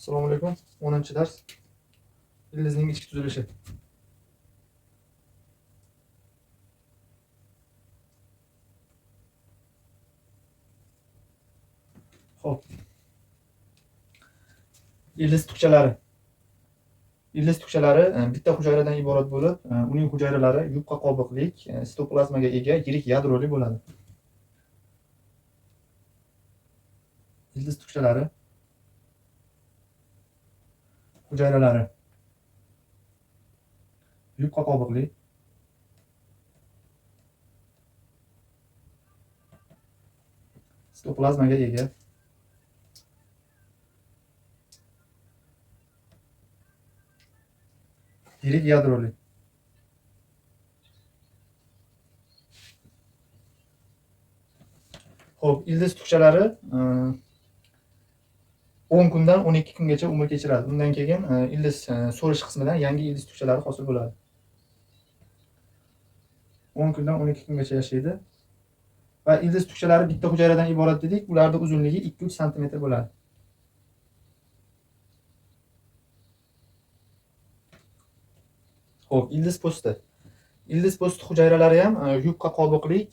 Assalomu alaykum. 10-dars. Ildizning ichki tuzilishi. Xo'p. Ildiz tukchalari. Ildiz tukchalari bitta hujayradan iborat bo'lib, uning hujayralari yupqa qobiqlik, sitoplazmaga ega yirik yadroli bo'ladi. Ildiz tukchalari hujayralari yupqa qobiqli, sitoplazmaga ega, yirik yadroli. Xo'p, ildiz tukchalari 10 kundan 12 kungacha umr kechiradi. Undan keyin ildiz so'rish qismidan yangi ildiz tukchalari hosil bo'ladi. 10 kundan 12 kungacha yashaydi. Va ildiz tukchalari bitta hujayradan iborat dedik. Ularning uzunligi 2-3 sm bo'ladi. Xo'p, ildiz po'sti. Ildiz po'sti hujayralari ham yupqa qobiqlik,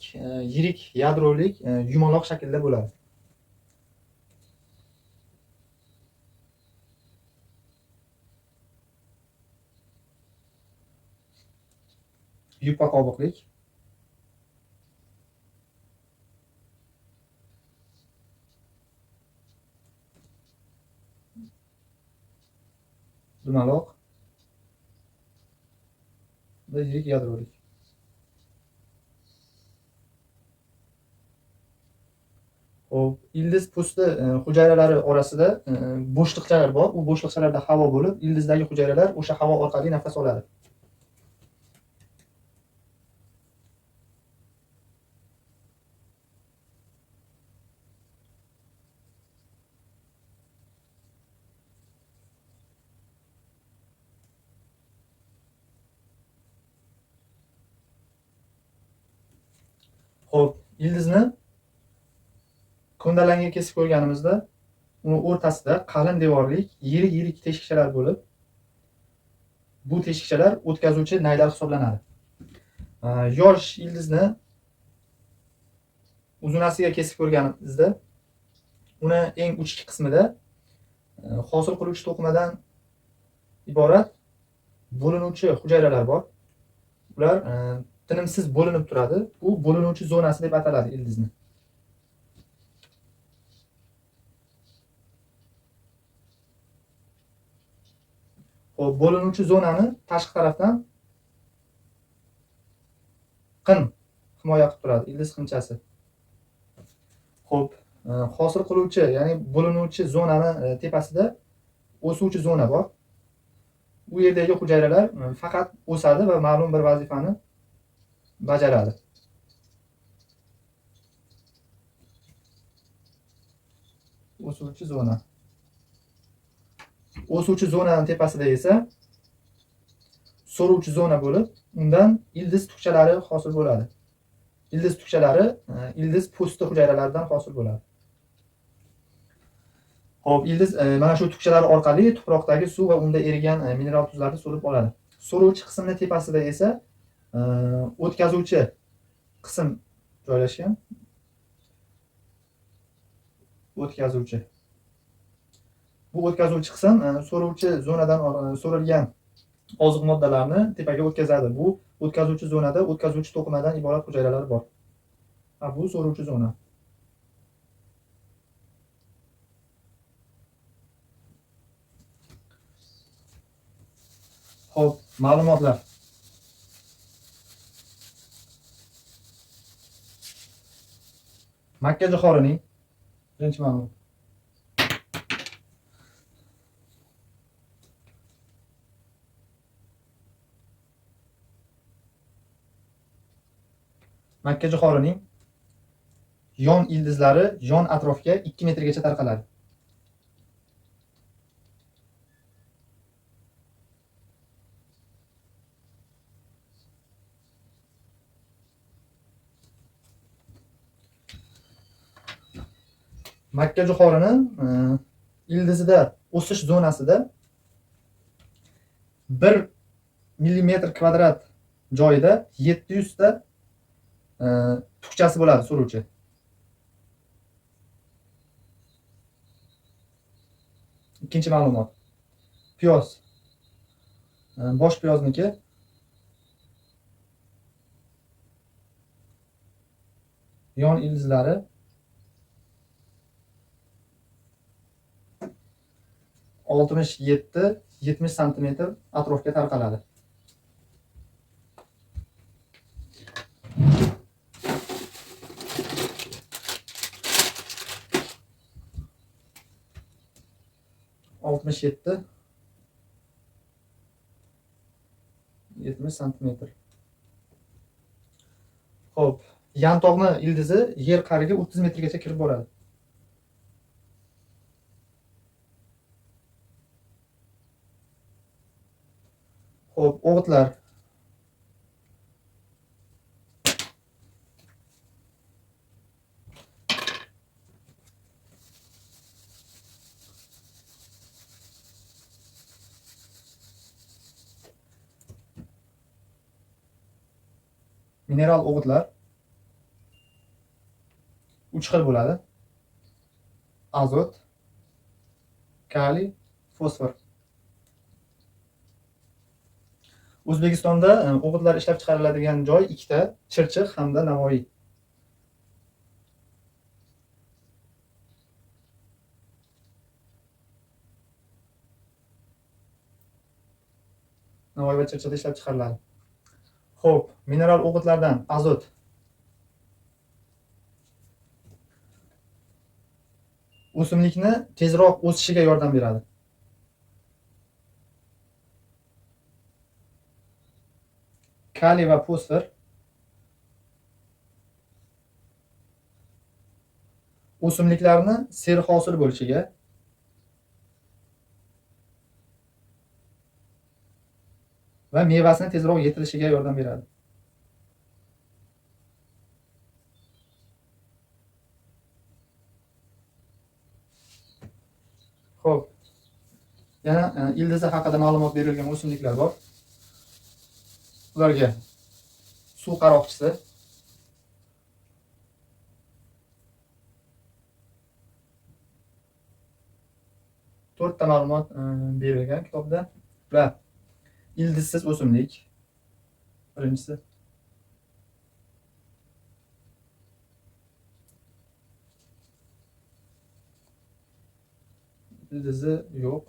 yirik yadrolik, yumaloq shaklda bo'ladi. Yupqa qobiqlik, dumaloq va yirik yadrolik. Xo'p, ildiz po'sti hujayralari orasida bo'shliqchalar bor. U bo'shliqchalarda havo bo'lib, ildizdagi hujayralar o'sha havo orqali nafas oladi. Xo'p, ildizni ko'ndalangga kesib ko'rganimizda uni o'rtasida qalin devorlik yirik-yirik teshikchalar bo'lib, bu teshikchalar o'tkazuvchi naylar hisoblanadi. Yosh ildizni uzunasiga kesib ko'rganimizda uni eng uchki qismida hosil qiluvchi to'qimadan iborat bo'linuvchi hujayralar bor. Ular tinimsiz bo'linib turadi. Bu bo'linuvchi zonasi deb ataladi ildizni. Xo'p, bo'linuvchi zonani tashqi tarafdan qin himoya qilib turadi, ildiz qinchasi. Xo'p, hosil qiluvchi, ya'ni bo'linuvchi zonani tepasida o'suvchi zona bor. U yerdagi hujayralar faqat o'sadi va ma'lum bir vazifani bajaradi. O'suvchi zona. O'suvchi zonaning tepasida esa so'ruvchi zona bo'lib, undan ildiz tukchalari hosil bo'ladi. Ildiz tukchalari ildiz po'sti hujayralaridan hosil bo'ladi. Xo'p, ildiz mana shu tukchalar orqali tuproqdagi suv va unda erigan mineral tuzlarni so'rib oladi. So'ruvchi qismning tepasida esa o'tkazuvchi qism joylashgan. O'tkazuvchi. Bu o'tkazuvchi qism so'ruvchi zonadan so'rilgan oziq moddalarni tepaga o'tkazadi. Bu o'tkazuvchi zonada o'tkazuvchi to'qimadan iborat hujayralar bor. Bu so'ruvchi zona. Xo'p, ma'lumotlar. Makka jo'xorining birinchi ma'lumot. Makka jo'xorining yon ildizlari yon atrofga 2 metrgacha tarqaladi. Makka jo'xorini Ildizida o'sish zonasida 1 millimetr kvadrat joyida 700 ta tukchasi bo'ladi so'ruvchi. Ikkinchi ma'lumot. Piyoz. Bosh piyozniki yon ildizlari 67-70 santimetr atrofga tarqaladi. 67 70 santimetr. Xo'p, yantoqni ildizi yer qa'riga 30 metrgacha kirib boradi. Xo'p, o'g'itlar. Mineral o'g'itlar 3 xil bo'ladi. Azot, kaliy, fosfor. O'zbekistonda o'g'itlar ishlab chiqariladigan joy ikkita, Chirchiq hamda Navoiy. Navoiy va Chirchiqda ishlab chiqariladi. Xo'p, mineral o'g'itlardan azot. O'simlikni tezroq o'sishiga yordam beradi. Kaliy va fosfor o'simliklarni serhosil bo'lishiga, va mevasini tezroq yetilishiga yordam beradi. Xo'p, yana ildizi haqida ma'lumot berilgan o'simliklar bor. Ularga suv qaroqchisi, to'rtta ma'lumot berilgan kitobda. Ular ildizsiz o'simlik, birinchisi. Ildizi yo'q.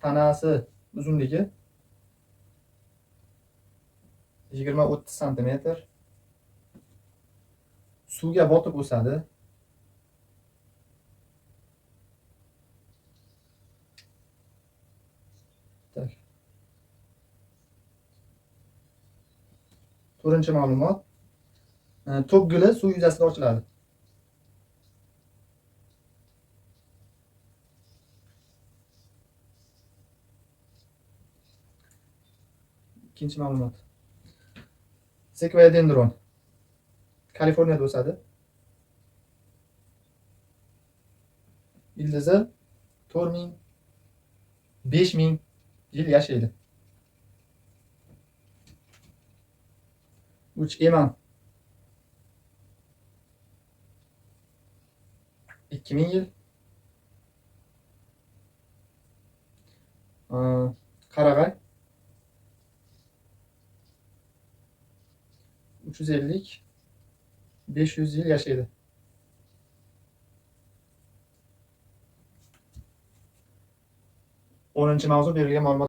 Tanasi uzunligi 20-30 santimetr. Suvga botib o'sadi. Tak. To'rtinchi ma'lumot. To'p guli suv yuzasida ochiladi. Ikkinchi ma'lumot. Sekvoyadendron Kaliforniyada o'sadi. Ildizi 4000 5000 yil yashaydi. 3 eman 2000 yil. Qarag'ay 350-500 yil yashaydi. 10-mavzu berilgan ma'lumot.